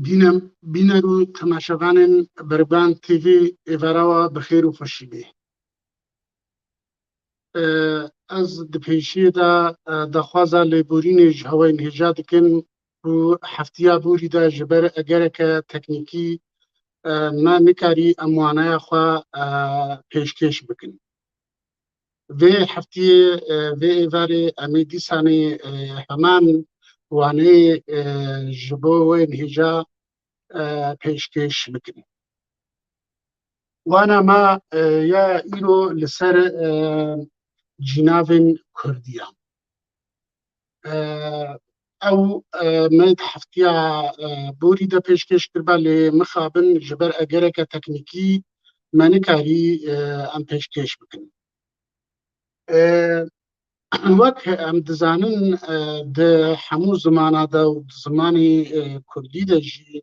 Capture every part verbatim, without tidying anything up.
Bîne-, bîner û temaşevanên Berban T V êvara we bi xêr û xweşî bê. E, ez di pêşiyê de, e, daxwaza lêborînê ji hewayên hêja dikin ku heftiya borî de ji ber egereke teknîkî, e, me nikarî em waneya xwe, e, pêşkêş bikin. Vê heftiyê, e, vê êvarê em ê dîsanê, e, heman waneyê, e, ji bo wê hêja, e, pêşkêş bikin. Wana me, e, ya îro li ser, e, cînavên Kurdî ye. E, ew, e, me di heftiya, e, borî de pêşkêş kiriba, lê mixabin ji ber egereke teknîkî me nikarî, e, em pêşkêş bikin. E, wek em dizanin, e, di hemû zimana de û di zimanê, e, Kurdî de jî,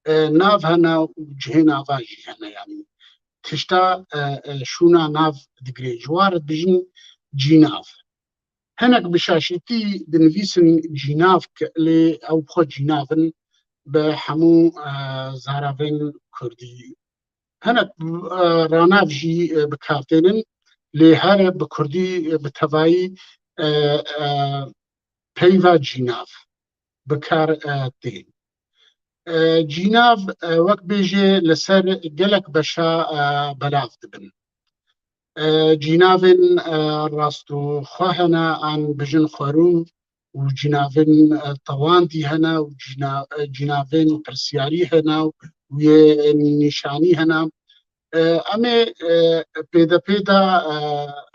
e, nav hene û cihê nava jî hene, yanî tişta, e, e, şûna nav digire. Ji wan re dibêjin cînav. Hinek bi şaşîtî dinivîsin cînav, lê ew bi xwe cînav in bi hemû, e, zaravên Kurdî. Hinek, e, ranav jî, e, bi kar tênin, lê her bi Kurdî, e, bi tevayî, e, e, peyva cînav bi kar, e, tên. E, cînav, e, wek bêjê li ser gelek beşa, e, belav dibin. E, cînavên, e, rastûxwe hene, an bijin xwerû û cînavên, e, tewandî hene û cîna-, e, cînavên pirsiyarî hene û yê nîşanî hene. E, em ê, e, pêdepê de, e,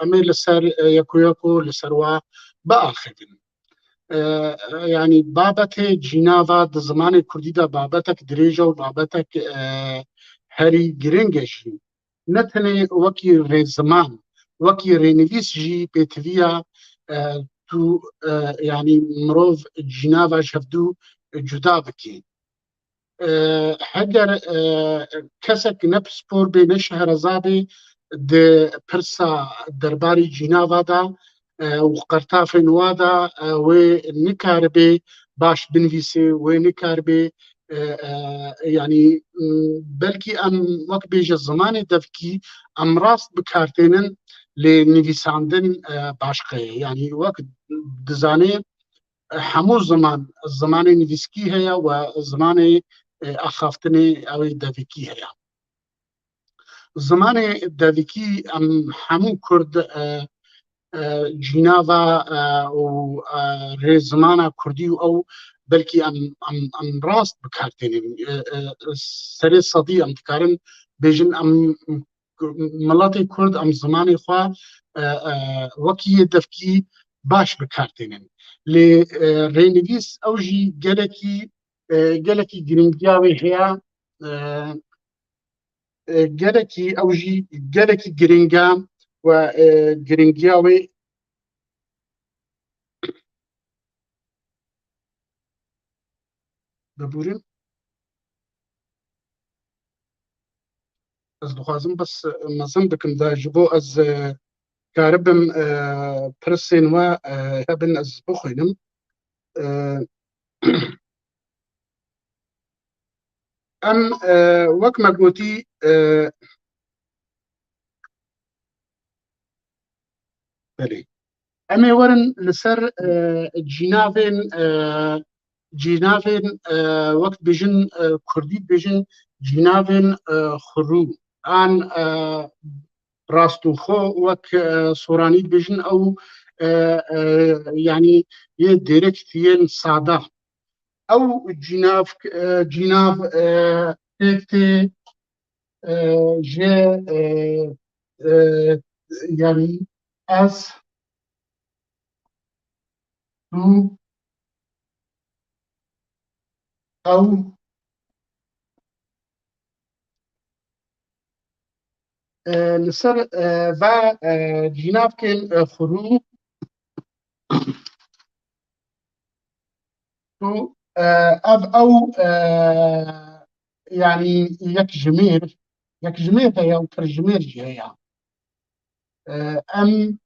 em ê li ser, e, yeko yeko li ser wa biaxivin. E, yanî babetê cînava di zimanê Kurdî de babetek dirêj e û babetek, e, herî giring e jî. Ne tenê wekî rêziman, wekî rênivîs jî pêtiviya, e, tu, e, yanî mirov cînava ji hevdû cuda bikî. E, heger, e, kesek ne pispor bê, ne şehreza bê, di pirsa derbarê cînava de, e, û qertafên wa de, e, wê nikaribê baş binivîsê, wê nikaribê, e, e, yanî, m, belkî em wek bêje zimanê devkî em rast bi kar tênin, lê nivîsandin, e, başqe ye. Yanî wek dizanê, hemû ziman, zimanê nivîskî heye û zimanê, e, axaftinê ew ê devikî heye. Zimanê devikî em hemû Kurd, e, e, cînava, e, û, e, rêzimana Kurdî û ew belkî em, em, em rast bi kar tênin. E, e, serê sedî em dikarin bêjin em miletê Kurd em zimanê xwe, e, e, wekî yê devkî baş bi kar tênin. Lê, e, rênivîs ew jî gelekî, e, gelekî giringiya wê heye, e, e, gelekî ew jî gelekî giring e we, e, giringiya wê bibûrin. Ez dixwazim bes mezin bikim de ji bo ez, e, karibim, e, pirsên we, e, hebin ez bixwînim. E, em, e, wek me gotî, e, Belê. Em ê werin li ser, e, cînavên, e, cînavên, e, wek dibêjin, e, kurdî dibêjin cînavên, e, xurû. An, e, rastûxo wek, e, soranî dibêjin ew, e, e, yanî yê direkt yên sada. Ew cînav, e, cînav, e, pêk tê, e, ji, e, e, yanî ez, tu, ew, e, li ser, e, va, e, cînavkên, e, xurû û, e, ev ew, e, yanî yek jimêr, yek jimêr heye û pir jimêr jî heye. E, em,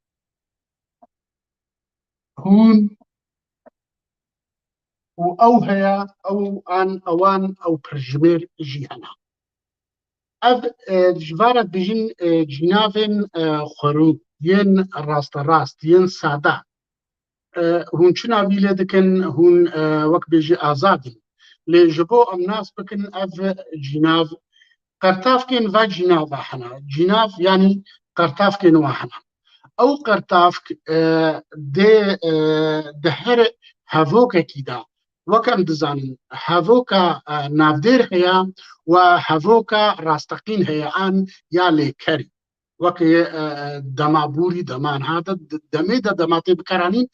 hûn û ew heye, ew, an, ewan, ew pir jimêr jî hene. Ev, e, ji vara dibêjin, e, cînavên, e, xwerû, yên rasterast, yên sada. E, hûn çi navî lê dikin, hûn, e, wek bêjî azad in. Lê ji bo em nas bikin, ev cînav, qertavkên va cînava hene. Cînav, yanî qertavkên wa hene. Ew qertavk, e, dê, e, di her hevokekî de, wek em dizanin, hevoka, e, navdêr heye û hevoka rasteqîn heye an ya lêkerî. Wek, e, dema borî, dema niha de, d-, demê de dema tê bikaranîn,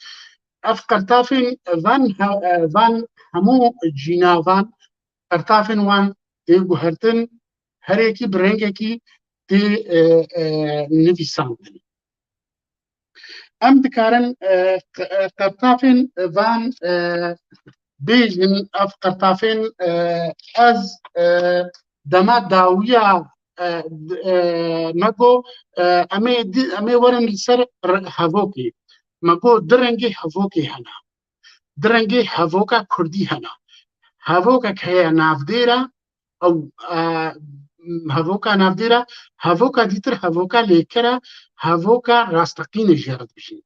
ev qertafên van he-, e, van hemû cînavan, qertafên wan tê guhertin, her yekî bi rengekî tê, e, e, nivîsandin. Em dikarin, e, q-, e, qertafên van, e, bêjin, ev qertafên, e, ez, e, dema dawiya, e, d-, e, me got, e, em ê di-, em ê werin li ser r-, hevokê. Me got du rengê hevokê hene. Du rengê hevoka kurdî hene. Hevokek heye navdêr e, ew, e, hevoka navdêr e, hevoka dîtir hevoka lêker e, hevoka rasteqîn e jê re dibêjin.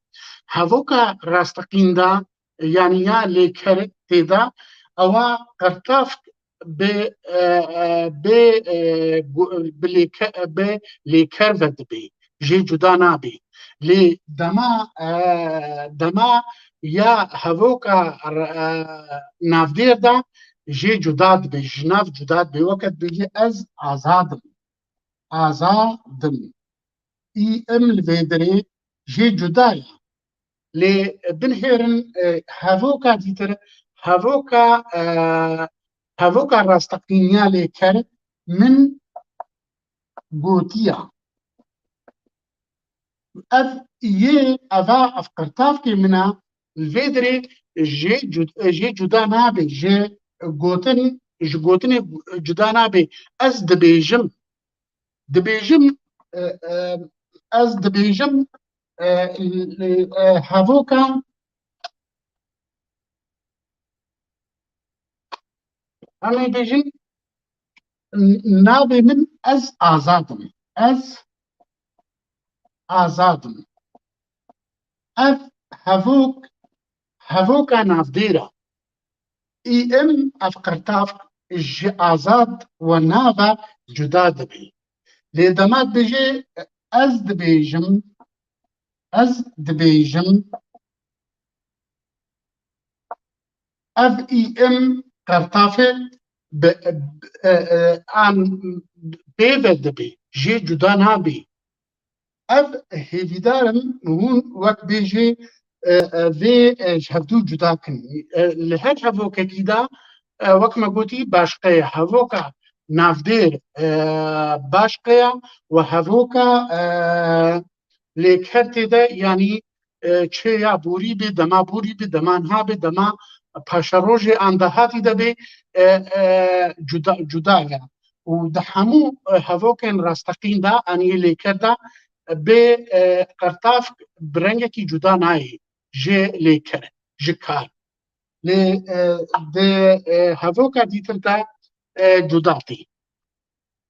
Hevoka rasteqîn de, yanî ya lêker tê de, ewa qertavk bi, e, e, bi, e, gu-, bi lêke-, bi lêker ve dibe. Jê cuda nabe. Lê dema, e, dema ya hevoka, e, navdêr de jê cuda dibe, ji nav cuda dibe. Weke dibêje ez azad im. Azad im. Î im li vê derê jê cuda ye. Lê binihêrin, e, hevoka dîtir, hevoka, e, hevoka rasteqîniya lêker min gotiya. Ev yê, eva, ev qertavkê min e, li vê derê jê cud-, jê cuda nabe, ji gotin, ji gotinê cuda nabe. Ez dibêjim, dibêjim, e, e, ez dibêjim, e, e, hevoka, em ê bêjin, n-, navê min ez azad im. Ez azad im. Ev hevok, hevoka navdêr e. Î im ev qertavk ji azad we nav e cuda dibe. Lê dema dibêje ez dibêjim, ez dibêjim, ev î im qertafê bi, e, e, an pê ve dibe, jê cuda nabe. Ev hêvîdar im hûn wek bêjê, e, e, vê, e, ji hevdû cuda kin. E, li her hevokekî de, e, wek me gotî, başqe ye. Hevoka navdêr, e, başqe ye û hevoka, e, lêker tê de, yanî, e, çê ya borî bê, dema borî bê, dema niha bê, dema paşerojê an dahatî de bê, e, e, cuda, cuda ye. Û di hemû, e, hevokên rasteqîn de, an yê lêker de, bê, e, qertavk bi rengekî cuda nayê ji lêker, ji kar. Lê, e, di, e, hevoka dîtir de, e, cuda tê.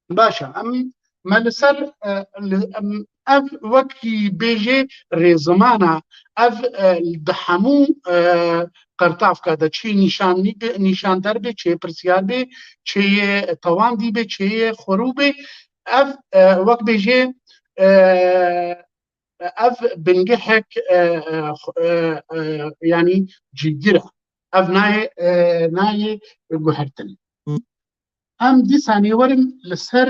Baş e, em, me li ser, e, li, em, Ev wekî bêjê rêzimana, ev, e, di hemû, e, qertafka de çi nîşanî be, nîşander be, çi pirsiyar be, çi yê tewandî be, çi yê xwerû be, ev, e, wek bêjê, e, ev bingehek, e, e, xu-, e, e, yanî cîgir e. Ev nayê, e, nayê guhertin. Em dîsanê werin li ser,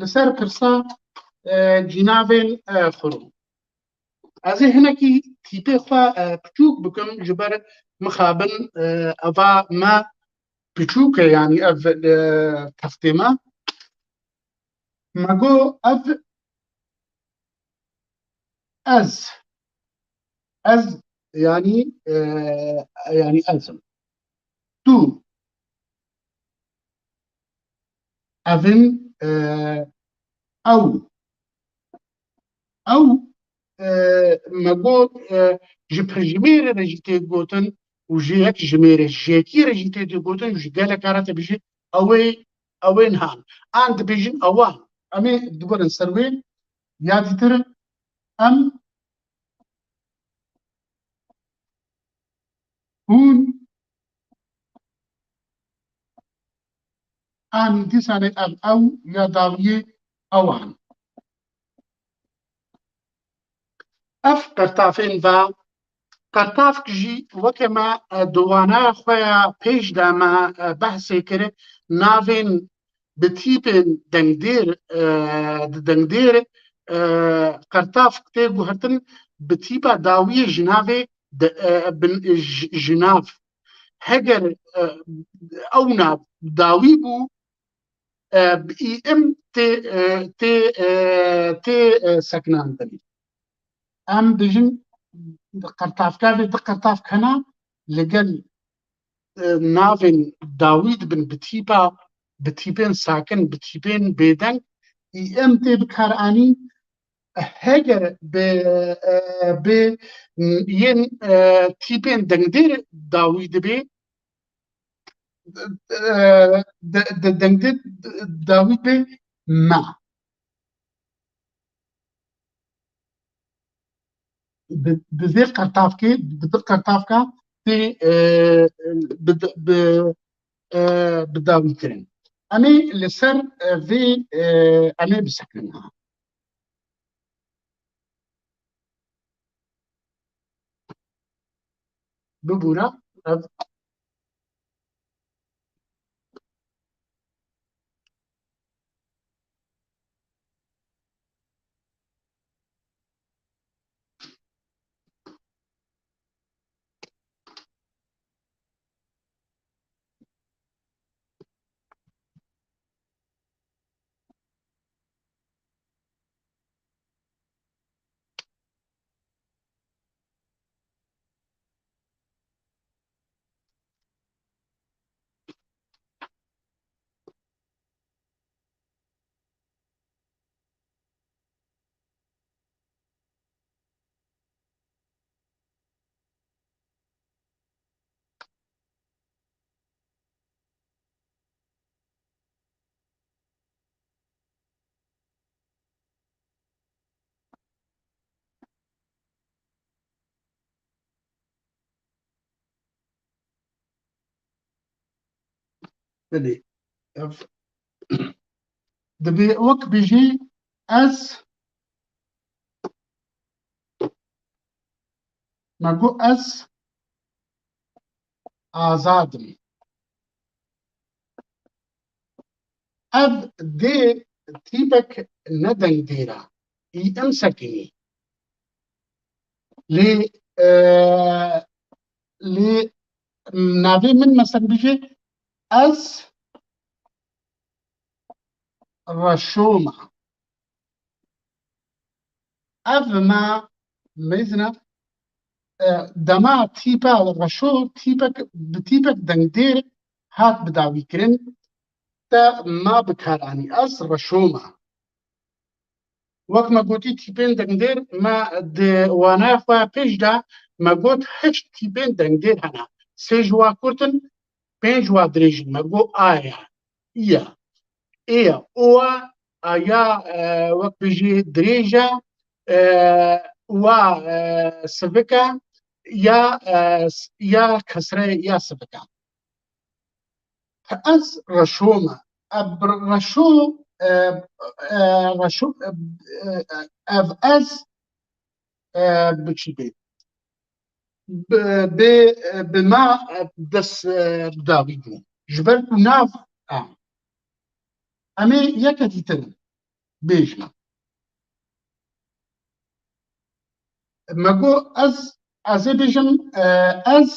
li ser pirsa, e, cînavên, e, xurû. Ez ê hinekî tîpê xwe, e, piçûk bikim, ji ber mixabin, e, eva me piçûk e, yanî ev, e, textê me. Me got ev ez, ez, yanî, e, yanî ez im. Tu, ev in, e, ew. Ew, e, me got, e, ji pirjimêrê re jî tê gotin û ji yek jimêrê, ji yekî re jî tê, tê gotin, ji gelek re tê bêjî, ew ê, ew ê nihan. An dibêjin ewan. Em ê dibirin ser wê, ya dîtir em, hûn, em dîsanê ev ew ya dawiyê ewan. Ev qertafên ve, qertafk jî weke me, e, di wana xwe ya pêş de me, e, behsê kir, navên bi tîpên dengdêr, e, di dengdêr, e, qertafk tê guhertin bi tîpa dawiyê ji navê de, e, bin, ji, ji nav. Heger, e, ew nav dawî bû, e, bi î im tê, e, tê, e, tê, e, sekinandin. Em dijin qertafka vê di qertafk hene, li gel, e, navên dawî dibin bi tîpa, bi tîpên sakin, bi tîpên bêdeng, î em tê bikaranîn. Heger bi, e, bi yên, e, tîpên dengdêr dawî dibe, e, de, de dengdêr dawî dibe me. Bi, bi vê qertafkê, bi vê qertafka tê, e, bi, bi, e, bi dawî kirin. Em ê li ser, e, vê, e, em ê bisekinin ha. Bibûre, ev Belê. Ev dibê wek bijî ez, me got ez azad im. Ev dê tîpek ne dengdêr e. Î em sekinî. Lê, e, lê navê min, mesela, bijê ez reşo me. Ev me mezin e, e, dema tîpa reşo, tîpek, bi tîpek dengdêr hat bidawîkirin, te ma bi kar anî. Ez reşo me. Wek me gotî, tîpên dengdêr, me di wanaya xwe ya pêş de me got heşt tîpên dengdêr hene. Sê ji wa kurt in, pênc ji wa dirêj in. Me got A ye. î ye. Ê ye, o ye, a ya, e, wek bijî dirêj e, e, wa, e, sivik e, ya, e, s-, ya kesre ya sivik e. Ez reşo me. E, bi reşo, e, e, reşo, e, e, ev ez, e, bi çi bê? Bi, bi, bi ma, e, dest, e, bi dawî bû. Ji ber ku nav, e, em ê yeke dîtir bêjin. Me got ez, ez ê bêjim, e, ez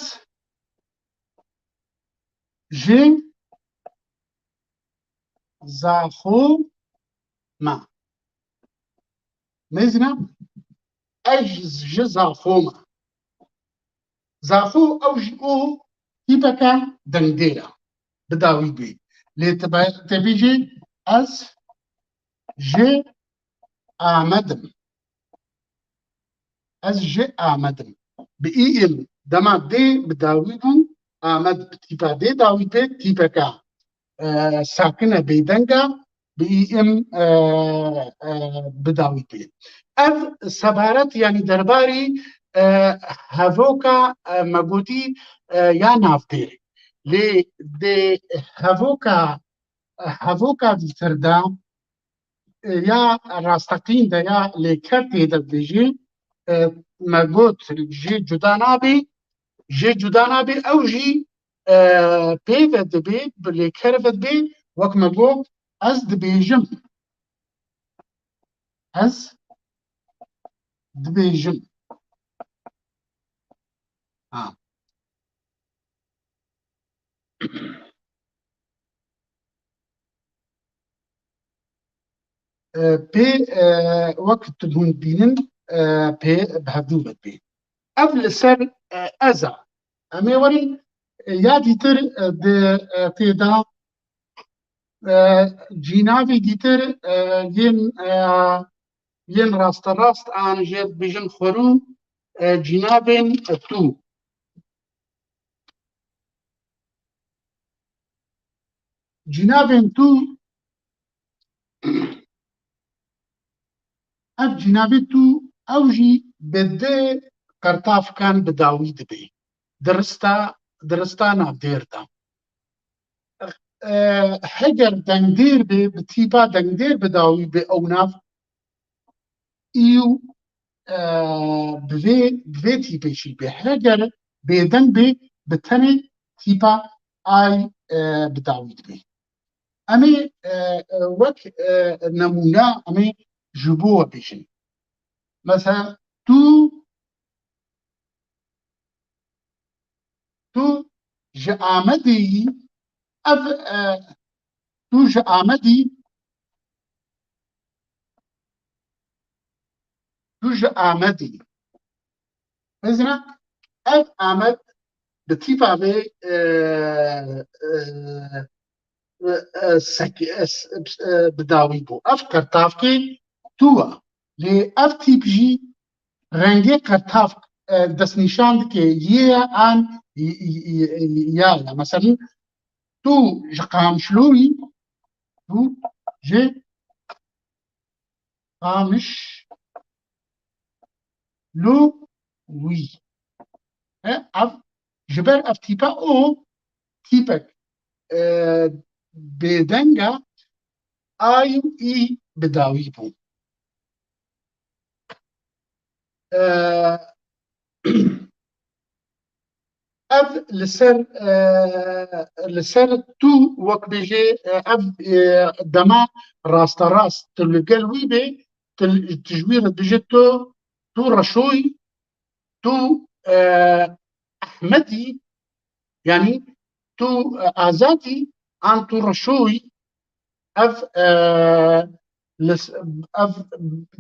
ji Zaxo me. Mêzina, ez ji Zaxo me. Zaxo ew jî o tîpeke dengdêr e. Bi dawî bê. Lê te be-, te bêjê ez ji Amed im. Ez ji Amed im. Bi î im dema dê bi dawî bû, Amed bi tîpa dê dawî bê, tîpeke, e, sakin e, bêdeng e, bi î im, e, e, bi dawî bê. Ev sebaret, yanî derbarî, e, hevoka, e, me gotî, e, ya navdêr. Lê dê hevoka, hevoka dîtir de, e, ya rasteqîn de ya lêker tê de dibêjî, e, me got jê cuda nabê, jê cuda nabê, ew jî, e, pê ve dibê, bi lêker ve dibê, wek me got, ez dibêjim. Ez dibêjim. Ha. E, pê, e, wek tu hûn dînin, e, pê bi hevdû ve dibê. Ev li ser, e, ez e. Em ê werin, e, ya dîtir, e, di, e, tê de, e, cînavê dîtir, e, yên, e, yên rasterast an jê dibêjin xwerû, e, cînavên, e, tu. Cînavên tu, ev cînavê tu, ew jî bi di qertafkan bi dawî dibê. Di rista, di rista navdêr de. E, heger dengdêr bê, bi tîpa dengdêr bi dawî bê ew nav, î û, e, bi vê, bi vê tîpê jî bê. Heger bêdeng bê, bi tenê tîpa ay, e, bi dawî dibê. Em ê, e, e, wek, e, nemûne em ê ji bo we bêjin. Mesela tu, tu ji Amedê yî, ev, e, tu ji Amedî, tu ji Amedî. Bizne, ev Amed bi tîpa vê, e, e, e, sek-, e, s-, e, bi dawî bû. Ev qertavkê tu e. Lê ev tîp jî rengê qertavk, e, destnîşan dike, yê ye an y-, y-, y-, ya ye. Mesela, tu ji Qamişloyî, tu ji Qamişloyî. E, ev, ji ber ev tîpa o, tîpek, e, bêdeng e, ay û î bi dawî bû. E, ev li ser, e, li ser tu wek bêjê, e, ev, e, dema rasterast tu li gel wî bê, tu, tu ji wî re dibêje tu, tu reşoyî, tu, e, Ehmedî, yanî tu, e, azadî, an tu reşoyî, ev, e, li s-, ev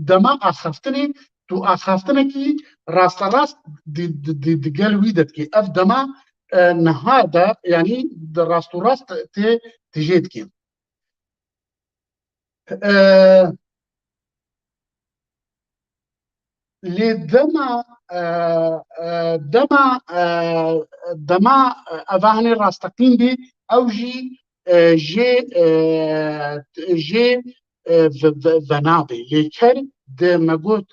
dema axaftinê, tu axaftinekî rasterast di, di, di, di gel wî de dikî. Ev dema, e, niha de, yanî di rast û rast tê tijê dikî. E, lê dema, e, e, dema, e, dema, e, eva hinê rasteqîn bî, ew jî, e, jê, e, jê, e, ve-, ve-, venabê. Lêker di me got,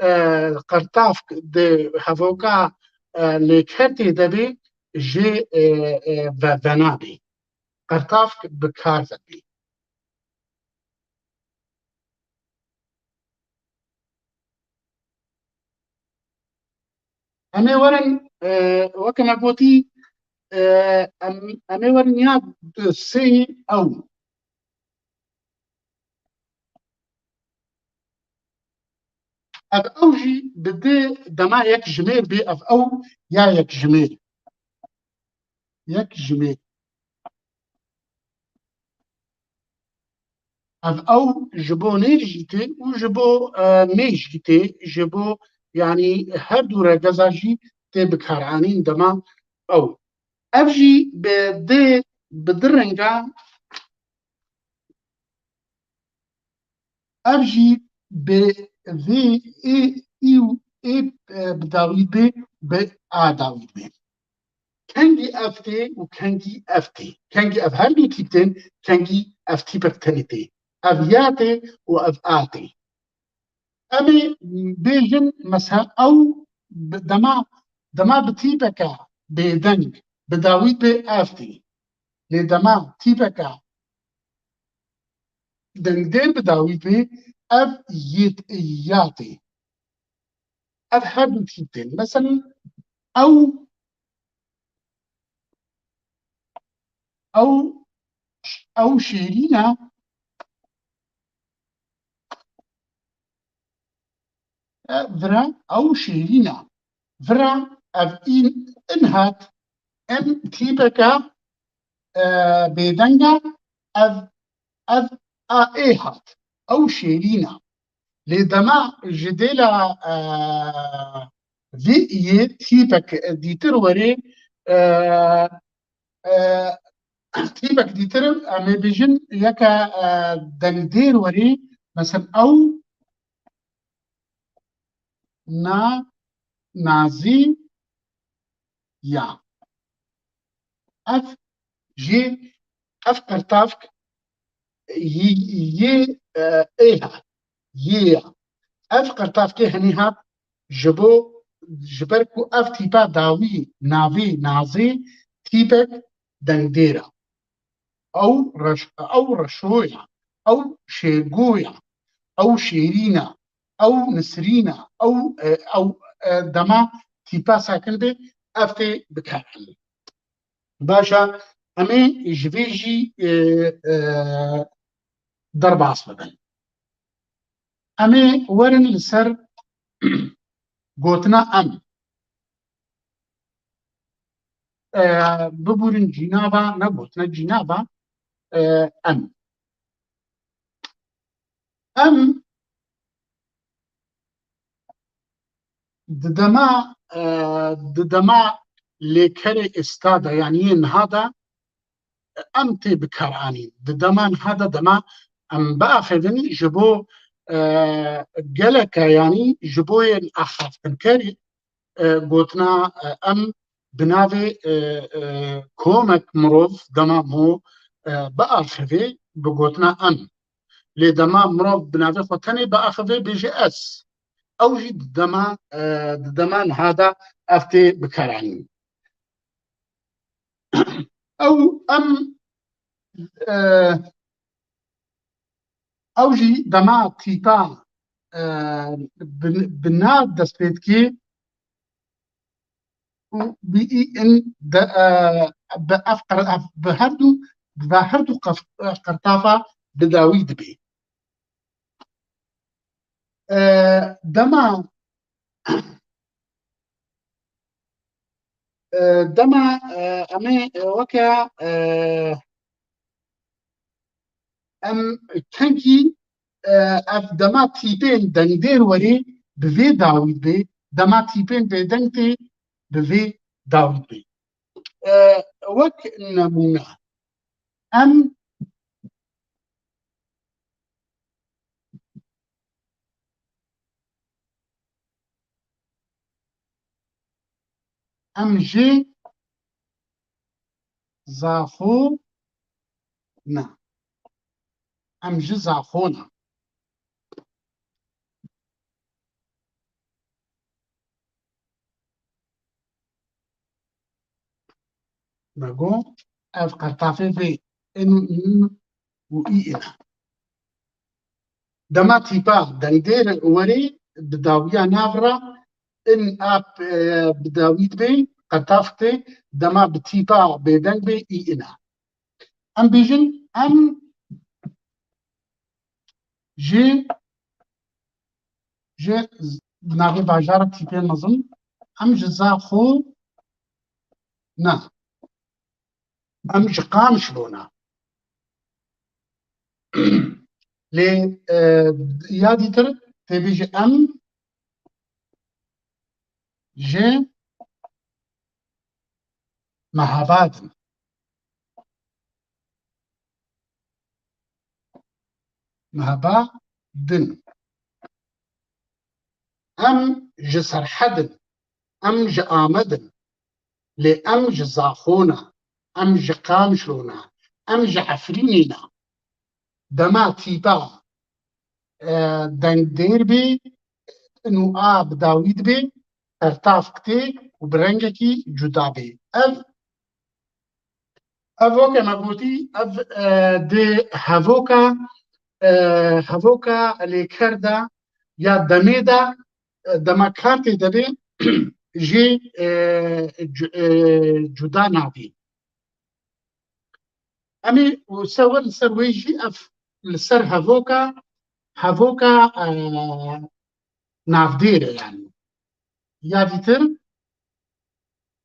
e, qertavk di hevoka, e, lêker tê de bê, jê, e, e, ve-, venabê. Qertavk bi kar ve bê. Em ê werin, e, weke me gotî, e, em, em ê werin ya sê ew. Ev ew jî bi di dema yek jimêr bê, ev ew ya yek jimêr. Yek jimêr. Ev ew ji bo nêr jî tê û ji bo, e, mê jî tê, ji bo, yanî her du regeza jî tê bikaranîn dema ew. Ev jî bi di, bi di renga, ev jî bi vê ê, î û ê, e, bi dawî bê, bi a dawî bê. Kengî ev tê û kengî ev tê. Kengî ev her du tîp tên, kengî ev tîpek tenê tê. Ev ya tê û ev a tê. Em ê bêjin, mesela, ew bi-, dema, dema bi tîpeke bêdeng bi dawî bê, ev tê. Lê dema tîpeke dengdêr bi dawî bê, ev yê t-, ya tê. Ev her du tîp tên. Mesela, ew, ew, ew şêrîn e, e, vira, ew şêrîn e. Vira, ev în, în hat, în tîpeke, e, bêdeng e, ev, ev a ê hat. Ew şêrîn e. Lê dema ji dêla, e, vê yê tîpek dîtir werê, e, e, tîpek dîtir, em ê bêjin, yeke, e, dengdêr werê, mesela, ew na, nazî ya. Ev jê, ev qertavk yê, yê, e, ê hat, yê ya. Ev qertavkê henî hat ji bo, ji ber ku ev tîpa dawî navê nazê tîpek dengdêr e. Ew reş-, ew reşo ya, ew şêrgo ya, ew şêrîn e, ew nisrîn e, ew, e, ew, e, dema tîpa sakin be, ev tê bikaranîn. Baş e, em ê ji vê jî, e, e, derbas bibin. Em ê werin li ser gotina em. E, bibûrin cînava, ne gotina cînava, e, em. Em di dema, e, di dema lêkerê êsta de, yanî yê niha de, em tê bikaranîn. Di dema niha de dema em biaxivin ji bo, e, geleke, yanî ji bo yên axaftinkerî, e, gotina, e, em bi navê, e, e, komek mirov dema mo, e, biaxivê bi gotina em. Lê dema mirov bi navê xwe tenê biaxivê bêje ez. Ew jî di dema, e, di dema niha de ev tê bikaranîn. Ew em, e, ew jî dema tîpa, e, bi, bi na dest pê dikê û bi î in de, e, bi ev qer-, ev bi her du, bi her du qef-, qertafa bi dawî dibê. E, dema, e, dema, e, em ê, e, weke, e, em kengî, e, ev dema tîpên dengdêr werê bi vê dawî dibê, dema tîpên bêdeng tê bi vê dawî dibê. E, wek nemûne, em, em jê Zaxo, Na. Em ji Zaxo ne. Me got, ev qertafê vê in, in û î in e. Dema tîpa dengdêr werê, bi dawiya nav re in a, e, bi dawî dibe, qertaf tê, dema bi tîpa bêdeng bê, î in e. Em bêjin, em ji, ji navê bajara tîpê mezin, em ji Zaxo ne. Em ji Qamişlo ne. Lê, e, ya dîtir tê bêje em ji Mehabad in. Mehabad in. Em ji Serhed in. Em ji Amed in. Lê em ji Zaxo ne. Em ji Qamişlo ne. Em ji Efrînê ne. Dema tîpa, e, dengdêr bê, in û a bi dawî dibe, qertafk tê û bi rengekî cuda bê. Ev, ev weke me gotî, ev, e, di hevoka, e, hevoka lêker de ya demê de, e, dema kar tê de bê, jê, e, cu-, e, cuda nabî. Em ê wisa we li ser wê jî ev li ser hevoka, hevoka, e, navdêr e yani. Ya dîtir,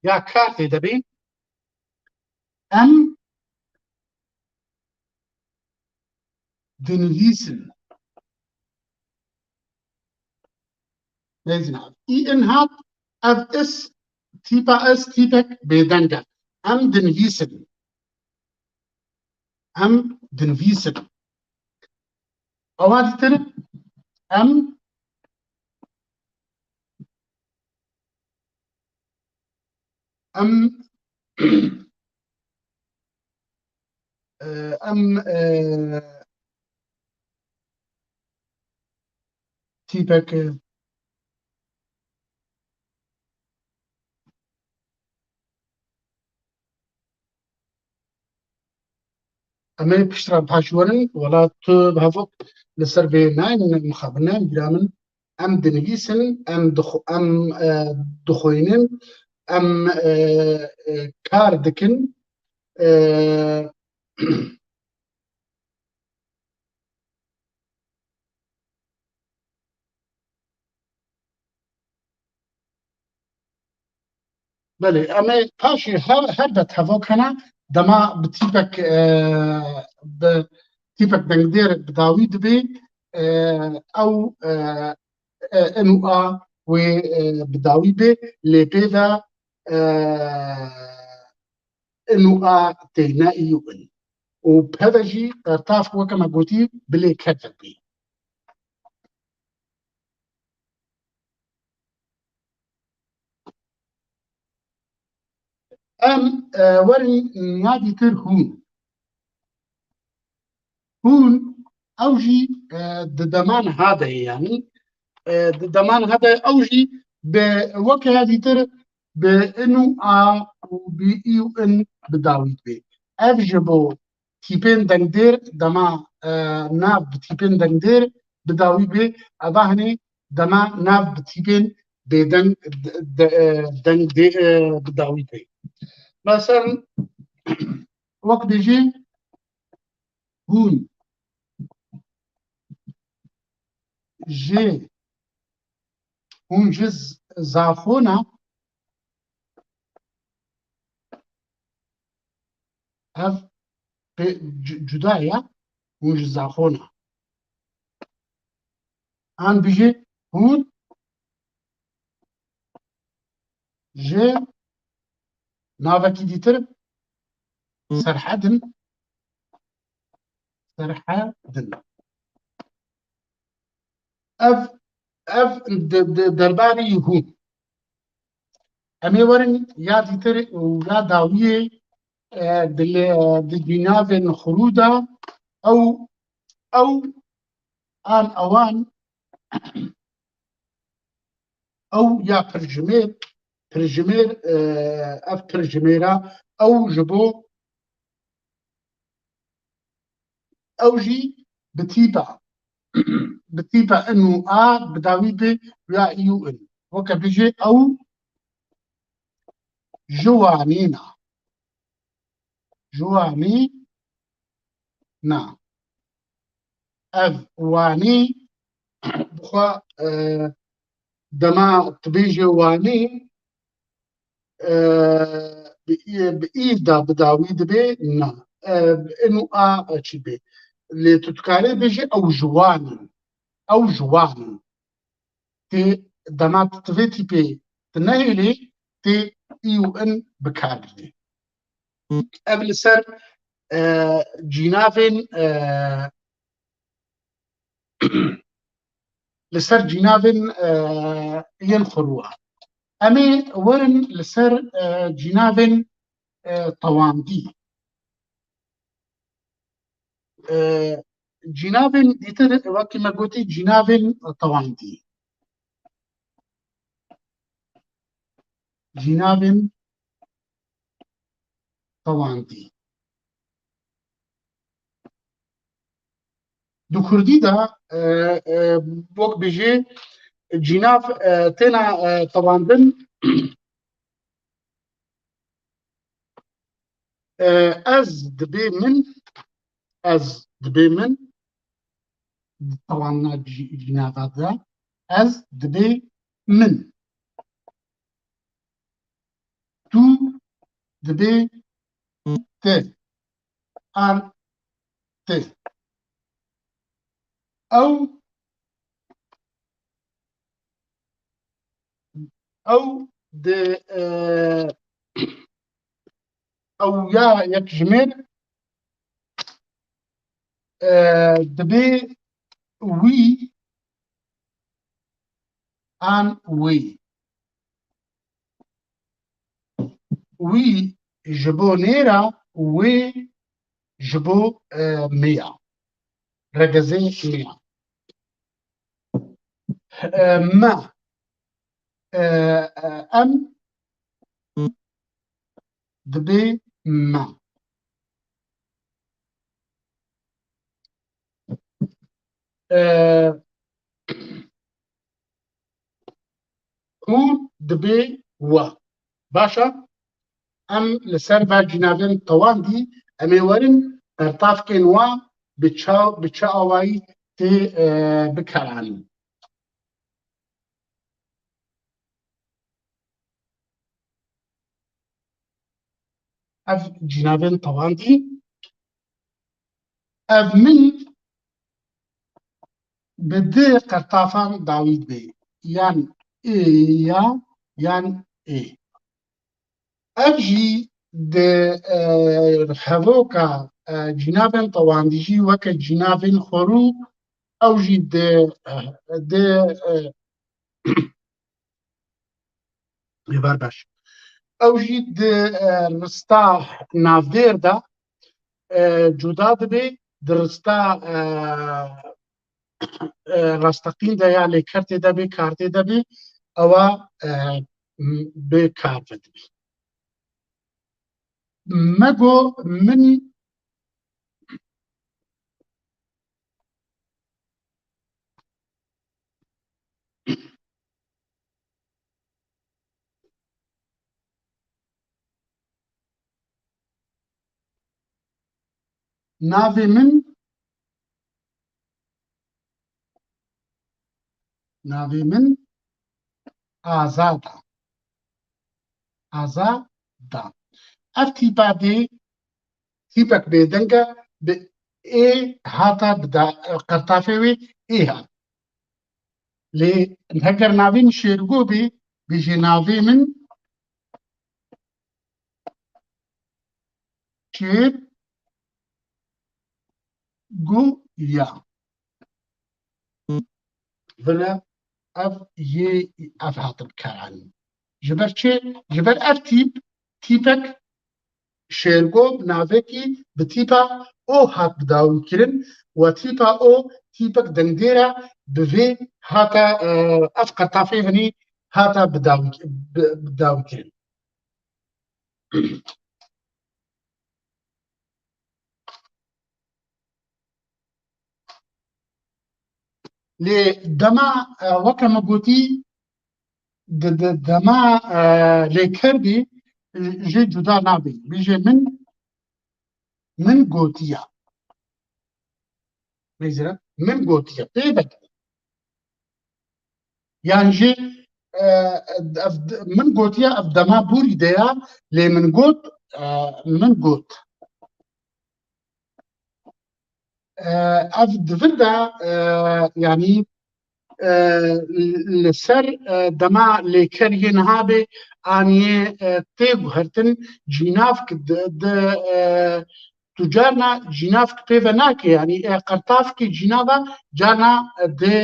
ya kar tê de bê. Em dinivîsin. Bêjin ev. Î in hat, ev is, tîpa is, tîpek bêdeng e. Em dinivîsin. Em dinivîsin. Awa dîtir em, em, e, em, e, tîpek, e, Em ê piştre paş werin, wela tu bi hevok li ser vê nayên mixabin, nayên bîra min. Em dinivîsin, em dixw-, em, e, dixwînin, em, e, e, kar dikin. E, Belê, em ê paşê her, her bet hevok hene, dema bi tîpek, e, bi tîpek dengdêr bi dawî dibê, e, ew, e, e, in û a wê, e, bi dawî bê, lê pê ve, e, in û a têne î û in. Û peve jî qertaf weke me gotî bilê kevek bî. Em, e, werin ya dîtir hûn. Hûn, ew jî, e, di deman ha de ye, yanî, e, di deman ha de ew jî bi weke ya dîtir bi in û a û bi î û in bi dawî dibe. Ev ji bo tîpên dengdêr, dema, e, nav bi tîpên dengdêr bi dawî bê, eva hinê dema nav bi tîpên bêdeng de, de, e, dengdê, e, bi dawî bê. Mesela, wek dibêjî, hûn ji, hûn ji Z-, Zaxo ne, ev pê cu-, cuda ye, hûn ji Zaxo ne. An bijî hûn ji navekî dîtir Serhed in, Serhed in. Ev, ev de, de, derbarî hûn. Em ê werin ya dîtir û ya dawiyê e, di lê, di cînavên xurû de ew, ew an ewan, ew ya pirjimêr, pirjimêr, e, ev pirjimêra ew ji bo ew jî bi tîpa, bi tîpa in û a bi dawî bi ya î û in. Weke bijê ew ji wanî na. Ji wanî na. Ev wanî bixwe, e, dema tu bêjê wanî, e, bi, bi î da bi dawî dibe, na. E, bi in û a çi be. Lê tu dikarê bêjê ew ji wan in. Ew ji wan in. Tê dema tu vê tîpê tu nehêlî, tê î û in bi kar bînî. Ev li ser, e, cînavên, e, li ser cînavên, e, yên xurû e. Em ê werin li ser, e, cînavên, e, tewandî. E, cînavên dîtir, wekî me gotî, cînavên tewandî. Cînavên tewandî. Di kurdî de, e, e, wek bijê cînav, e, têna, e, tewandin. E, ez dibê min, ez dibê min, di tewana cî-, cînava de, ez dibê min. Tu dibê te, an te. Ew, ew di, e, ew ya yekjimêr, e, dibê wî an wê. Wî ji bo nêra, wê ji bo, e, me ya. Regezê me ya. E, me. E, e, em dibê me. E, Hûn dibê we. Baş e. Em li ser ve cînavên tewandî em ê werin, qertafkên we bi çaw, bi çi awayî tê, e, bikaranîn. Ev cînavên tewandî, ev min bi di qertafan dawî dibe, yan ê ya, yan ê. Ev jî di, e, hevoka, e, cînavên tewandî jî weke cînavên xwerû, ew jî di, e, di, e, Êvar baş. Ew jî di, e, rista navdêr de, e, cuda dibe, di rista, e, e, rasteqîn de ya lêkertê de bê, kartê de bê, ewa, e, m-, bi kar ve dibe. Me got min Navê min, navê min Azad e. Azad e. Ev tîpa dê, tîpek bêdeng e, bi ê hata bi da-, qertafê wê ê hat. Lê heger navê min Şêrgo bê, bêjê navê min Şêrgo ya. Vire ev yê ev hatin karanîn. Ji ber çi? Ji ber ev tîp, tîpek Şêrgo bi navekî bi tîpa O hat bidawî kirin. We tîpa O tîpek dengdêr e, bi vê hate, e, ev qertafê hinî hate bidawî, bi, bidawî kirin. Lê dema, e, weke me gotî, di, di, dema, e, lêker bî, jê cuda nabî. Bêje min, min gotiya. Neyse, min gotiya. Pê vekî. Yan jî, e, ev, min gotiya ev dema borî de ya, lê min got, e, min got. E, ev di vir de, e, yanî, e, li ser, e, dema lêker yê niha bê, an yê, e, tê guhertin, cînavk di, di, e, tu carna cînavk pê ve nake, yanî, e, qertavkê cînava carna di,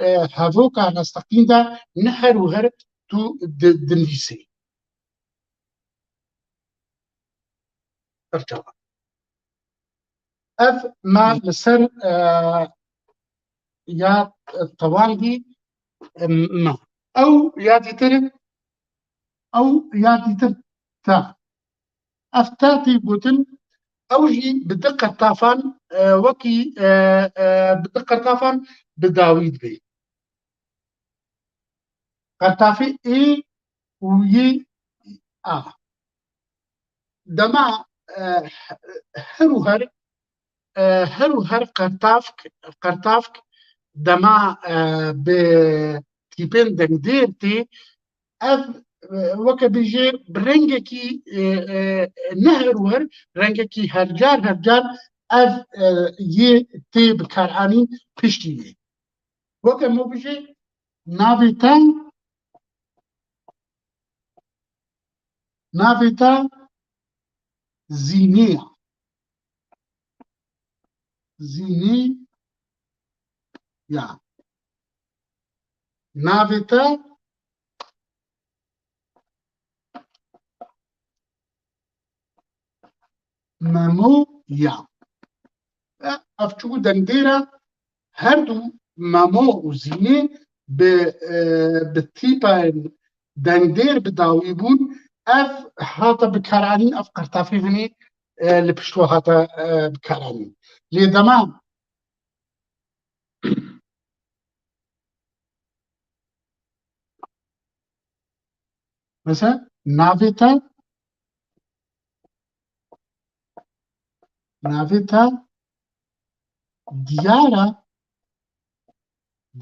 e, hevoka rastaqîn de ne her û her tu di, dinivîsê. Ev çawa? Ev me li ser, e, ya tewandî, e, me. Ew ya dîtir, ew ya dîtir te. Ev te tê gotin, ew jî bi di qertafan, e, wekî, e, e, bi di qertafan bi dawî dibe. Qertafê ê û yê a. Dema, e, her û her, e, her û her qertavk, qertavk dema, e, bi tîpên dengdêr tê, ev, e, weke bêje bi rengekî, e, e, ne her û her, rengekî hercar hercar ev, e, yê tê bikaranîn piştî wê. Weke me bêje, navê te, navê te Zînê ya. Zînê ya. Navê te Memo ya. E, ev çû dengdêr e, her du Memo û Zînê bi, e, bi tîpên dengdêr bi dawî bûn. Ev hate bikaranîn, ev qertafê hinî, e, li pişt we hate, e, bikaranîn. Lê dema Mesela navê te, navê te Diyar e,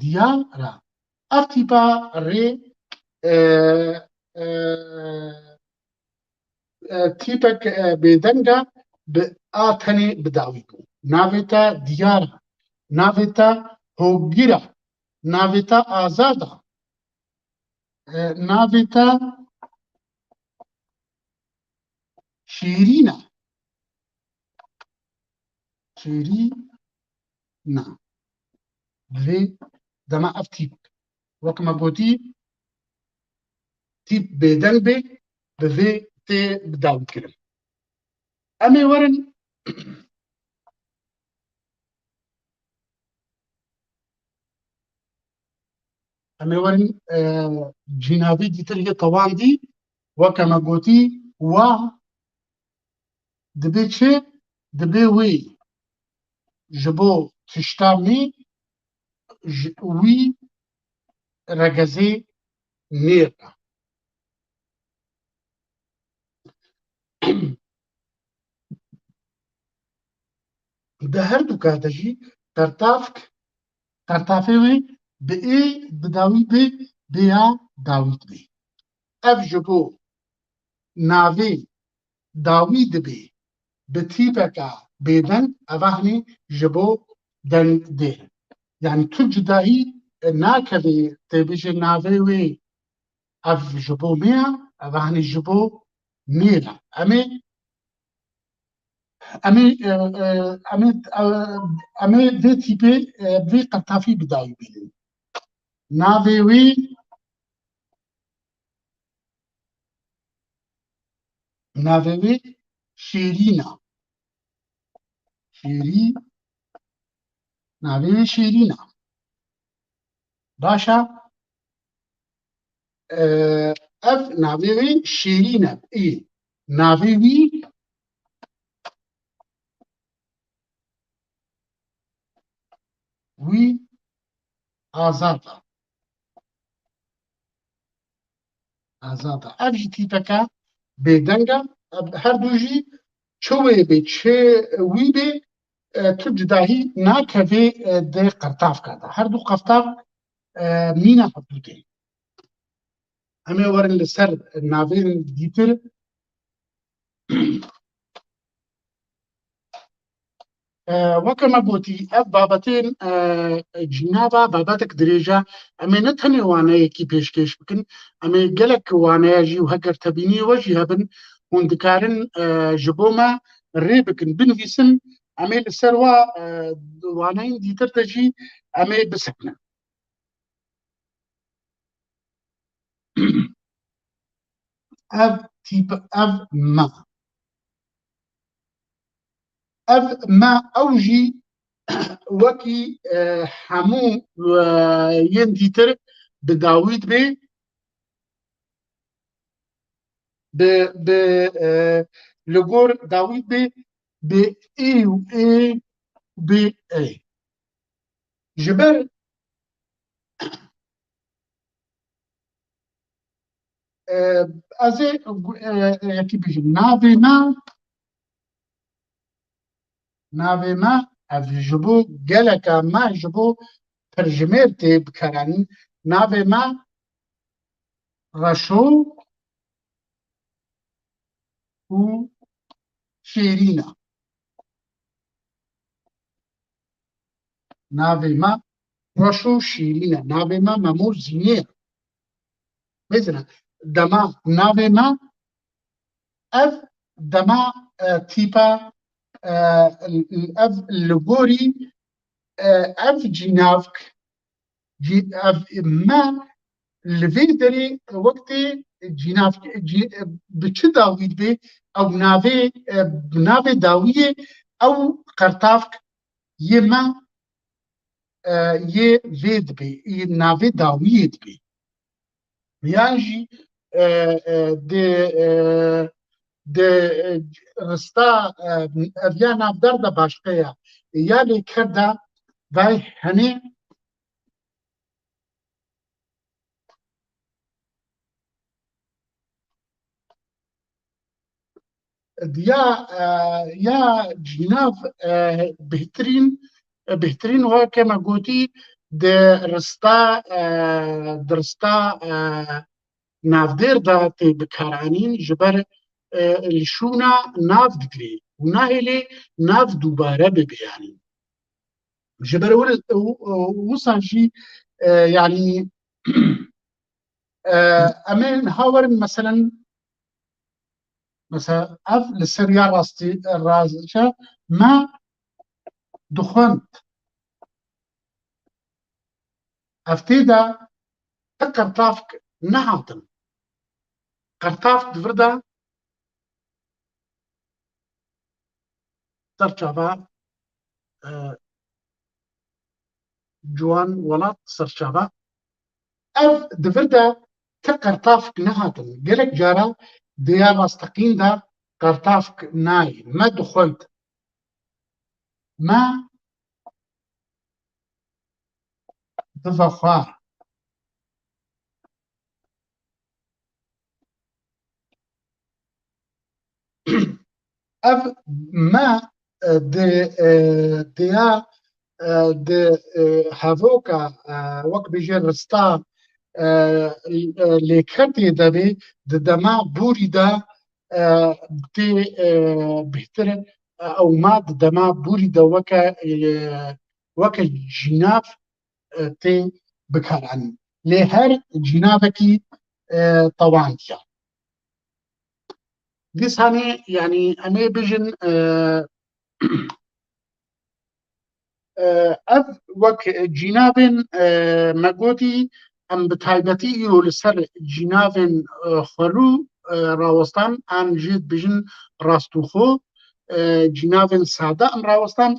Diyar e. Ev tîpa rê, e, e, e, tîpek, e, bêdeng e, bi a tenê bi dawî bû. Navê te Diyar e. Navê te Hogir e. Navê te Azad e. E, navê te Şîrîn e. Şîrîn e. Bi vê dema ev tîp, wek me gotî, tîp bêdeng bê, bi vê tê bidawîkirin. Em ê werin, em ê werin, e, cînavê dîtir yê tewandî, weke me gotî, wa dibê çi? Dibê wê ji bo tişta me ji wî regezê nêr be. Di her du ka de jî qertavk, qertafê wê bi ê bi dawî bê, bê ya dawî dibê. Ev ji bo navê dawî dibê, bi tîpeka bêdeng, eva hinî ji bo deng dê. Yani tu cudahî, e, nakevê tê bêje navê wê ev ji bo me ya, eva hinî ji bo nêr e. Em ê, em ê, e, e, em ê, e, em ê vê tîpê, e, vê qertafî bi dawî bînin. Navê wî, navê wî Şêrîn e. Şêrî, navê wê Şêrîn e. Baş e. E, ev navê wê Şêrîn e. Ê, navê wî, wî Azad e. Azad e. Ev jî tîpeke bêdeng e. Ev her du jî çi wê bê, çi wî bê, e, tu cudahî nakevê, e, di qertavka de. Her du qertav, e, mîna hevdû tê. Em ê werin li ser navên dîtir. E, weke me gotî, ev babetên, e, cînava babetek dirêj e. Em ê ne tenê waneyekî pêşkêş bikin, em ê gelek waneya jî û heger tebîniyê we jî hebin, hûn dikarin, e, ji bo me rê bikin, binivîsin, em ê li ser wa, e, waneyên dîtir de jî em ê bisekinin. Ev tîp, ev me. Ev me, ew jî wekî, e, hemû, e, yên dîtir bi dawî dibe, bi, bi, e, li gor dawî dibe, bi ê û ê, bi ê. Ji ber, e, ez ê, e, e, yekî bijim. Navê me, navê me, ev ji bo geleka me, ji bo pirjimêr tê bikaranîn. Navê me Reşo û Şêrîn e. Navê me Reşo Şîrîn e. Navê me Memo Zînê ye. Bêzine, dema navê me ev dema, e, tîpa, e, ev li gorî, e, ev cînavk, cî-, ev me li vê derê wek tê cînavk, cî-, bi çi dawî dibe ew navê, e, navê dawiyê ew qertavk yê me, e, yê vê dibê, yê navê dawiyê dibê. Yan jî, e, e, di, e, di, e, rista, e, ev ya navdar de başqe ya. Ya lê ker de vay henê ya, e, ya cînav, e, bêhtirîn, e, bêhtirîn weke me gotî di rista, e, di rista, e, navdêr de tê bikaranîn, ji ber, e, li şûna nav digirê û nahêlê nav dubare bibe yanî. Ji ber wil-, wi-, wisa jî, e, yanî, e, em ê niha werin, meselen, mesela, ev li ser ya rastî, rastî me dixwend. Ev tê de ti qertavk nehatin. Qertavk di vir de serçava, e, ciwan welat serçava. Ev di vir de ti qertavk nehatin. Gelek cara di ya rasteqîn de qertavk nayê. Me dixwend. Me bivexwar. Ev me, e, di, e, diya, e, di, e, hevoka, e, wek bêje rista, e, e, lêkertê de bê, di dema borî de, e, tê, e, bêhtir, e, ew ma di dema borî de weke, e, weke cînav, e, tê bikaranîn. Lê her cînavekî, e, tewaniya. Dîsanê, yanî em ê bijin, e, e, ev wek cînavên, e, me gotî, em bi taybetî îro li ser cînavên, e, xwerû, e, rawestan, an jî dibêjin rastûxo, e, cînavên sade em rawestan,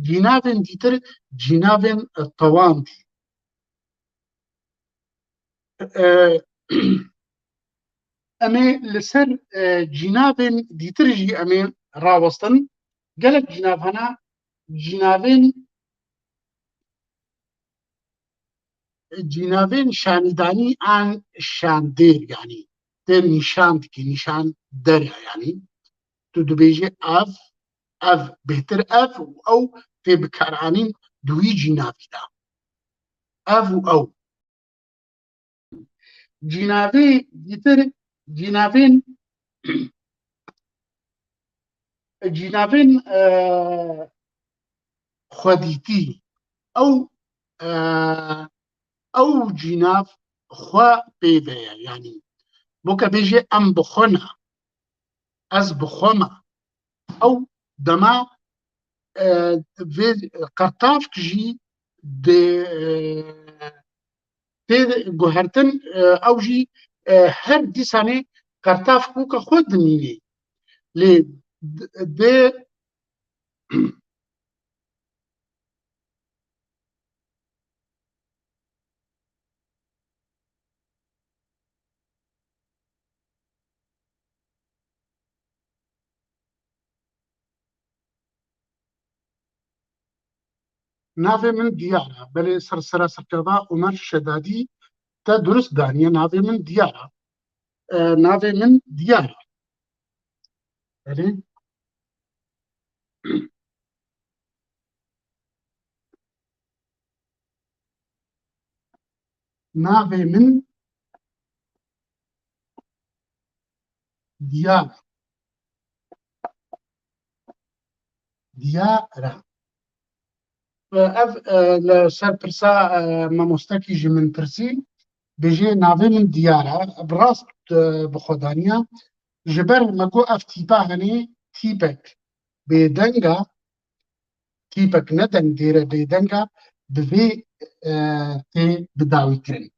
cînavên dîtir cînavên, e, tewandî. E, em ê li ser, e, cînavên dîtir jî em ê rawestin. Gelek cînav hene, cînavên, cînavên şanîdanî an şandêr, yanî tê nîşan dikî, nîşan der e, yanî tu dibêjî ev, ev bêhtir ev û ew tê bikaranîn di wî cînavî de. Ev û ew. Cînavê dîtir, cînavên, cînavên, e, xwedîtî. Ew, e, ew cînav xwe pê ve ye. Yanî, bo ke bêje em bi xwe ne, ez bi xwe me. Ew dema, e, vê qertavk jî dê, e, tê guhertin, e, ew jî, e, her dîsanê qertavk weke xwe dimînê. Lê d-, dê Navê min Diyar e. Belê, ser sera serkeva Omer Şedadî te durust daniye. Navê min Diyar e. E, navê min Diyar e. Belê. Navê min Diyar. Diyar e. Ev, e, li ser pirsa, e, mamostekî ji min pirsî, bêjê navê min Diyar e. Bi rast, e, bi xwe daniya. Ji ber me got ev tîpa hene tîpek bêdeng e, tîpek ne dengdêr e, bêdeng e, bi vê, e, tê bidawîkirin.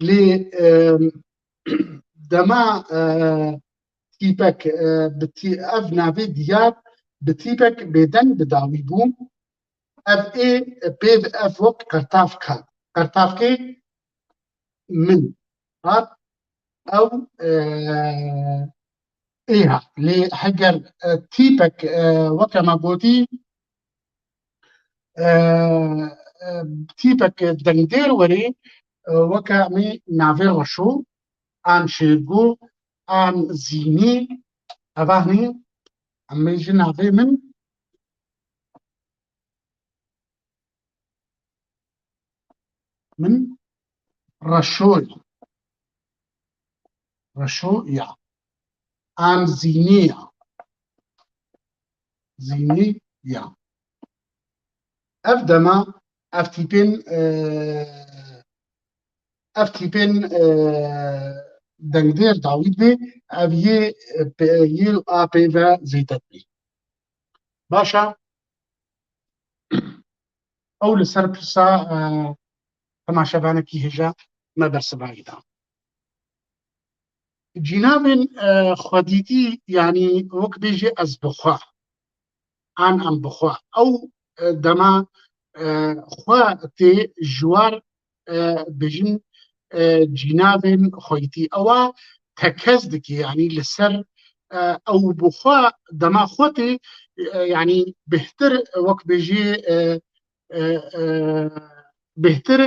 Lê, e, dema, e, tîpek, e, bi tî-, ev navê Diyar bi tîpek bêdeng bi dawî bû. Ev ê pê ev wek qertavk hat. Qertavkê min hat, ew, e, ê hat. Lê heger, e, tîpek, e, weke me gotî, e, e, tîpek dengdêr werê, e, weke em ê navê Reşo, an Şêrgo, an Zînî, eva hinî, em ê ji navê min, min Reşo ye. Reşo ya. An Zînî ya. Zînî ya. Ev dema, ev tîpên, e, ev tîpên, e, dengdêr dawî dibê, ev yê, e, pê-, yê a pê ve zêde dibê. Baş e. Ew li ser pirsa, e, temaşevanekî hêja me bersivayî da. Cînavên, e, xwedîtî, yanî wek bêjê ez bi xwe, an em bi xwe. Ew, e, dema, e, xwe tê ji war, e, bêjin, e, cînavên xwedîtî. Ewa tekez dike, yanî li ser, e, ew bi xwe dema xwe tê, e, yanî bêhtir wek bêjê, e, e, e, bêhtir,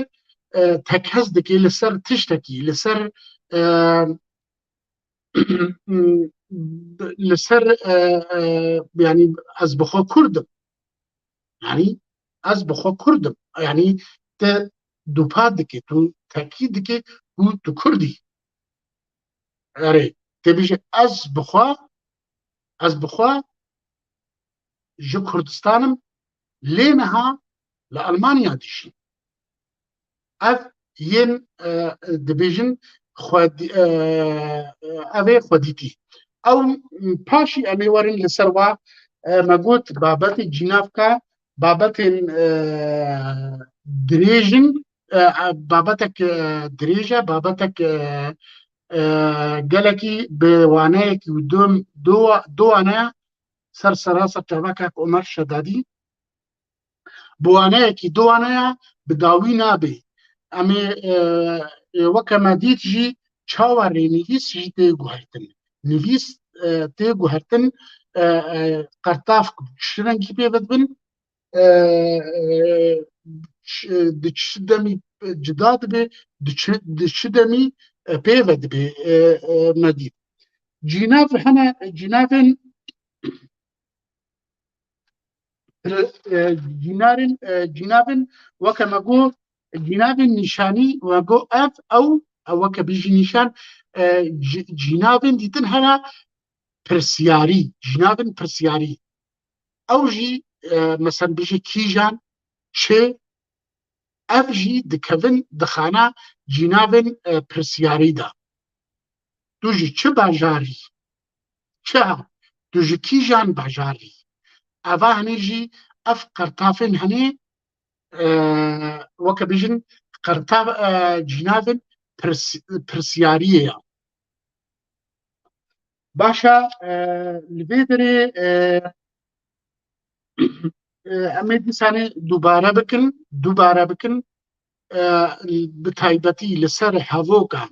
e, tekez dike li ser tiştekî, li ser, e, li ser, e, e, yanî ez bi xwe Kurd im. Yanî ez bi xwe Kurd im. Yanî te dupa dike, tu tekî dike ku tu Kurd î. Erê, tê bêje ez bi xwe, ez bi xwe ji Kurdistan im, lê niha li Almanya dijîm. Ev yên, e, dibêjin xwedî-, e, ev ê xwedîtî. Ew paşî em ê werin li ser wa, e, me got babetê cînavka, babetên, e, dirêj in, e, e, babetek, e, dirêj e, babetek, e, E, gelekî bi waneyekî û du, du, du waneya ser serasa çava kak Omer Şedadî, bi waneyekî du waneya bi dawî nabe. Em ê, e, e, weke me dît jî çawa rênivîs jî tê guhertin. Nivîs, e, tê guhertin, e, e, qertaf ji çi rengî pê ve dibin, e, e, ç-, di çi demî cida dibe, di çi, di çi demî, e, pê ve dibe, e, e, me dît. Cînav hene, cînavên, e, cînarên, e, cînavên weke me got, cînavên nîşanî, me got ev, ew, ew weke bêjî nîşan, e, cî-, cînavên dîtin hene pirsiyarî, cînavên pirsiyarî. Ew jî, e, mesela bêje kîjan, çi, ev jî dikevin di xana cînavên, e, pirsiyarî de. Tu ji çi bajarî? Çi ha? Tu ji kîjan bajarî? Eva henê jî ev qertafên henê, e, weke bêjin qertav, e, cînavên pirs-, pirsiyariyê ya. Baş e, e, li vê derê, e, e, em ê dîsanê dubare bikin, dubare bikin, e, bi taybetî li ser hevokan.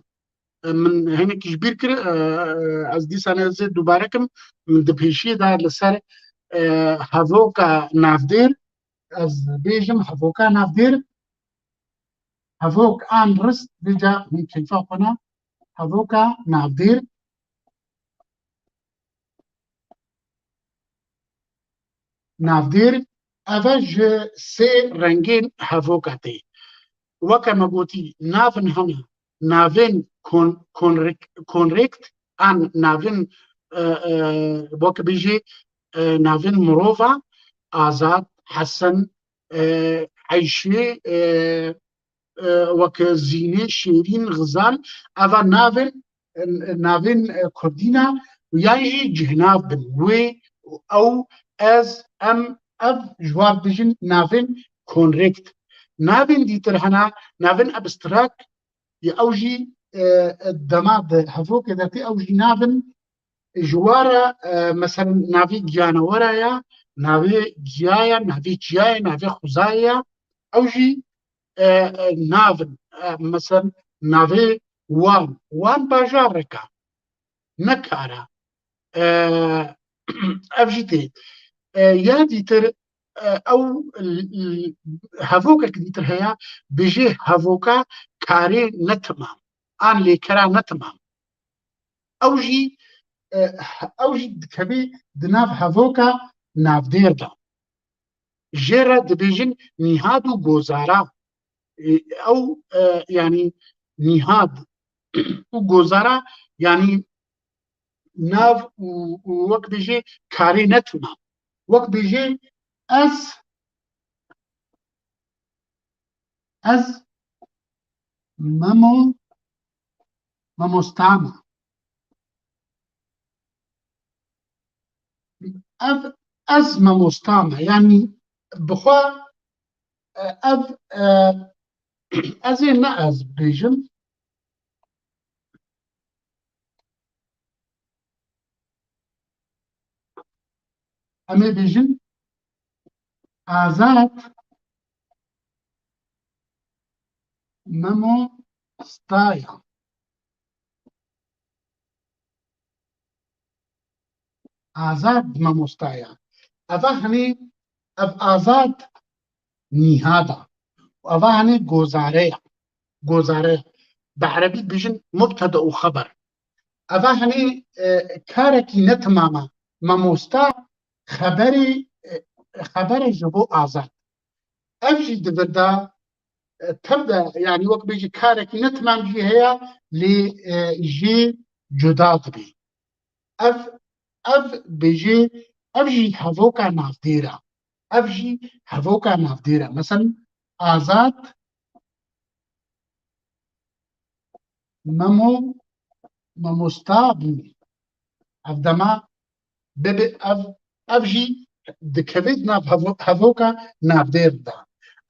E, min hinek ji bîr kir, e, e, ez dîsanê ez ê dubare kim, min di pêşiyê de li ser, e, hevoka navdêr, ez bêjim hevoka navdêr, hevok an rist vêca hûn keyfa xwe ne, hevoka navdêr, navdêr, ev e ji sê rengên hevoka tê. Weke me gotî, navin hene, navên kon-, konrek-, konrekt an navên, e, e, weke bêjê, e, navên mirova, Azad, Hesen, e, Eyşê, e, e, weke Zînê, Şêrîn, Xizal, eva navên, e, navên, e, kurdî ne, yan jî cihnav bin. Wê û ew, ez, em, ev ji wan dijin navên konrekt. Navên dîtir hene, navên abstrakt, ya ew jî, e, e, dema di hevokê de tê, ew jî navin ji wa re, e, mesela navê giyanewera ya, navê giya ya, navê çiya ya, navê xwezayê ya, ew jî, e, e, navin, e, mesela navê Wan, Wan bajarek e, ne kar e. E, ev jî tê. E, ya dîtir, e, ew l-, l-, hevokek dîtir heye, bijê hevoka karê netimam, an lêkera netimam. Ew jî, e, ew jî dikeve di nav hevoka navdêr de. Jê re dibêjin nîhad û gozara. E, ew, e, yanî nîhad û gozara, yanî nav û, û wek bêjê karê netimam. Wek bêjê ez, ez memo, memosta me. Ev ez memosta me. Yanî bi xwe, e, ev, e, ez ê ne ez bêjim. Em ê bêjin Azad memostaya. Azad memostaya. Eva henê ev Azad nîhad e. Eva henê gozare ye. Gozare. Bi erebî dibêjin mubteda û xeber. Eva henê, e, karekî netimam e. Mamosta xeberê, e, xeberê ji bo Azad. Ev jî di vir de, e, tev de, yanî wek bêjî karekî netimam jî heye, lê, e, jê cuda dibê. Ev, ev bêjê, ev jî hevoka navdêr e. Ev jî hevoka navdêr e. Mesela Azad memo, memosta bû. Ev dema bibe ev, ev jî dikeve di nav hevo-, hevoka navdêr de.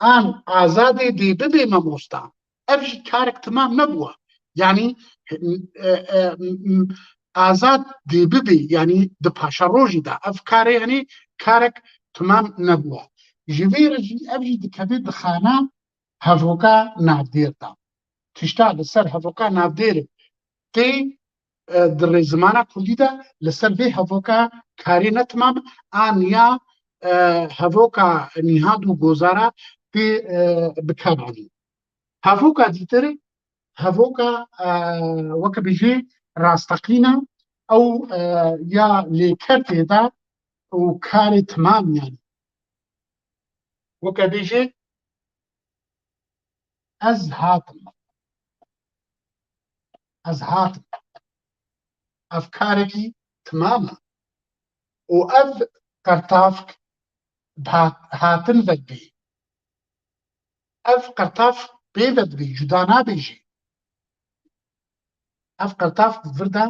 An Azadê dê bibe memosta. Ev jî karek timam nebûwa. Yanî e, e, m- m- azad dê bibê, yanî di paşerojî de ev karê, yanî karek timam nebûye. Ji vê re jî ev jî dikeve di xana hevoka navdêr de. Tişta li ser hevoka navdêr tê e, di rêzimana kurdî de li ser vê hevoka karê netimam an ya e, hevoka nîhad û gozara tê e, bikaranîn. Hevoka dîtir, hevoka e, weke bijî rasteqîn e, ew e, ya lêkertê de û karê timam yanî. Weke bêjê ez hatim. Ez hatim. Ev karekî timam e. Û ev qertavk hat- hatin vedbî. Ev qertav pê vedbî, cuda nabêjî. Ev qertav vir de,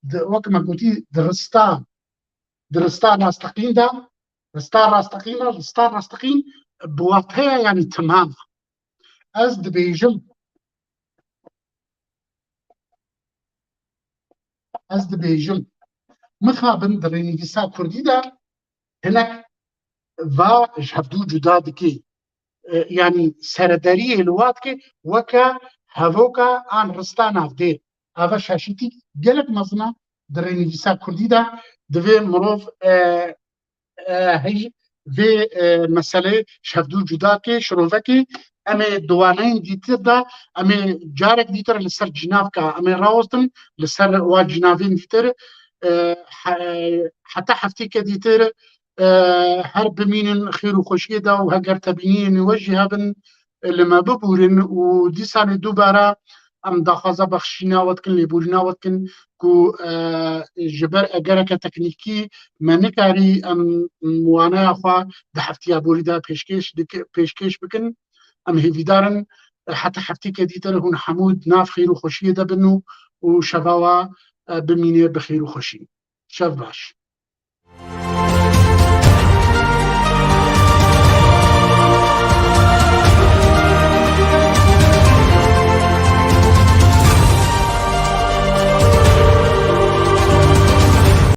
di, wek me gotî, di rista, di rista rasteqîn de, rista rasteqîn de, rista rasteqîn bi wateya yanî timam e. Ez dibêjim, ez dibêjim, mixabin di rênivîsa kurdî de hinek va ji hevdû cuda dikê. E, yanî seredariyê li wa dike weke hevoka an rista navdêr. Ava şaşîtî gelek mezin e di rênivîsa kurdî de. Divê mirov e, e, hey vê e, meselê ji hevdû cuda ke şirovekê. Em ê di waneyên dîtir de, em ê carek dîtir li ser cînavka, em ê rawestin li ser wa cînavên dîtir. E, he- heta heftêke dîtir e, her bimînin xêr û xweşiyê de û heger tebîniyên we jî hebin, e, li me bibûrin û dîsanê dubare em daxwaza bexşîna we dikin, lêborîna we dikin ku e, ji ber egereke teknîkî me nikarî em waneya xwe di heftiya borî de pêşkêş dik- pêşkêş bikin. Em hêvîdar in e, heta heftêke dîtir hûn hemû di nav xêr û xweşiyê de bin û, û şeva we e, bimîne bi xêr û xweşî. Şev baş.